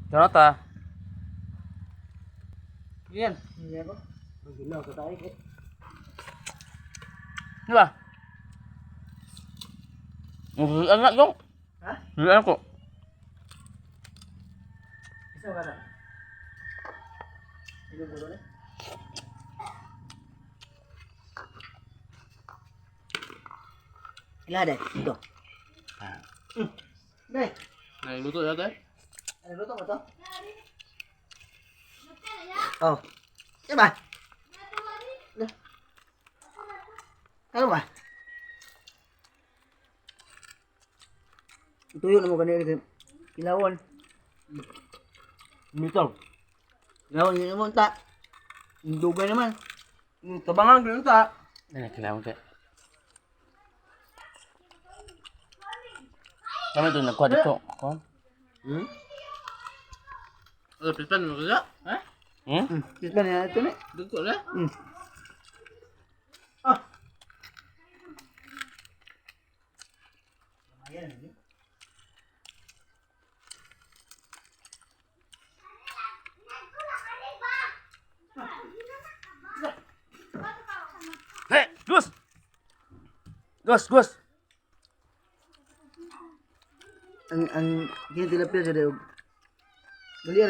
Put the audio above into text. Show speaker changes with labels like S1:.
S1: Jonata. Yan.
S2: Hindi ako. Magulaw sa tayo eh.
S1: Di ba? Ano na dong?
S2: Ha?
S1: Ano ko?
S2: Isa ka na. Ilong gulo na. Ila dai, dito. Dai,
S1: Nagluto na tayo?
S2: ano luto mo to? Oh. Diba? Dah. Ano ba? Tuyo na mo kanina kilawon.
S1: Mito.
S2: Kilawon yun mo ta. Dugay naman.
S1: Tabangan ko yun ta. Ano, kailangan ko. Kami ito, nagkuha dito. Kuha?
S3: Ano, pispan mo kaya? Ha?
S1: Hmm?
S2: Dito na ito ni.
S3: Dugko na?
S2: Ah. Ayan, eh.
S1: Hey! Gus! Gus! Gus!
S2: Ang kini tilapia sa dayog. Dali.